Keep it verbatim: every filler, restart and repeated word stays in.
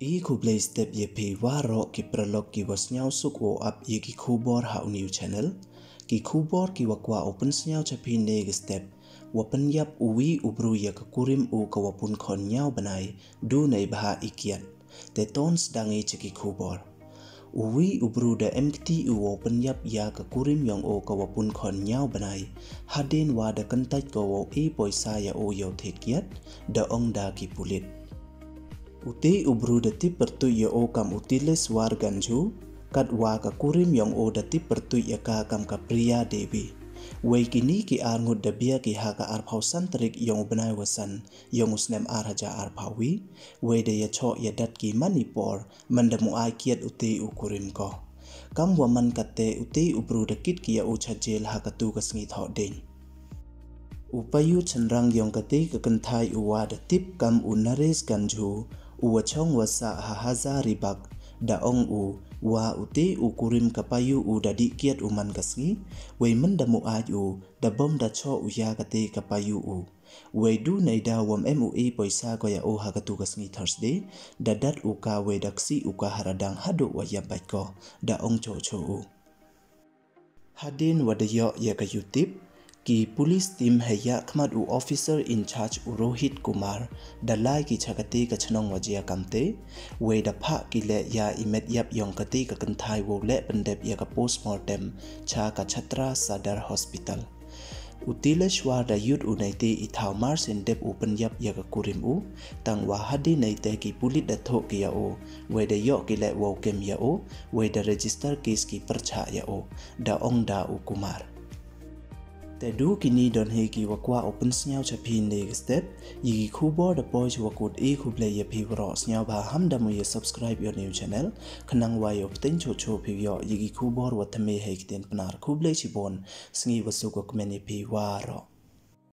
I khublei step ya phi waroh ki paralok ki wa sniawsuk wow ap ya ki khubor ha u new channel. Ki khubor ki wa kwah u pynsniaw cha phi ne ka step, wa pynyap u wi u bru ya ka kurim u ka wa pun khon ñiaw bnai, du neibhah i kiad. Te ton sdang i cha ki khubor. U wi u bru da em kti u wow pynyap ya ka kurim yong u ka wa pun khon ñiaw bnai, hadien wa da kyntait ko wow e poisa ya u yow thied kiad, da ong da ki pulit. Utei u bru da tip pyrtuit ya u kam u Tileshwar Ganjoo, katwa ka kurim yong u da tip pyrtuit ya ka kam ka Priya Devi. Wei kini ki ar ngut da bia ki ha ka arphaw san tarik yong u bnai wa san, yong u snem ar hajar arphaw wi, wei da ya choh ya dat ki man i por, man da mu ai kiad utei u kurim ko. Kam wa man kate utei u bru da kit ki ya u cha jel ha katu ka sngi thoh ding. U payu chynrang yong katei ka kynthai u wa da tip kam u Naresh Ganjoo, u wa chong wa sah ha Hazaribagh, da ong u, wa utei u kurim ka payu u da dih kiad u man ka sngi, wei man da mu ai u, da bom da choh u ya katei ka payu u. Wei du neida wam em u e poisa ko ya u ha katu ka sngi Thursday, da dat u ka wei da ksi u ka ha radang haduh wa yap bait ko, da ong choh choh u. Hadien wa da yoh ya ka yutip, ki police team hei yakhmat u officer in charge u Rohit Kumar, da lai ki cha katei ka chnong wa jia kamtei, wei da phah ki leh ya i met yap yong katei ka kynthai wow leh pyndep ya ka postmortem cha ka Chhatra Sadar Hospital. U Tileshwar da yut u neitei i thaw mar sien dep u pynyap ya ka kurim u, tang wa hadien neitei ki pulit da thoh ki ya u, wei da yoh ki leh wow kem ya u, wei da register case ki pyrchah ya u, da ong da u Kumar. Te du kini don hi ki wa kwah u pynsniaw cha phi ne ka step, ya ki khubor da poi cha wa kut. I khublei ya phi waroh, sniawbha ham da mu ya subscribe ya u new channel, khnang wa yow pteng choh choh phi yoh ya ki khubor wa thymme hei ktien Pnar. Khublei chibon, sngi wa suk wa kmen ya phi waroh.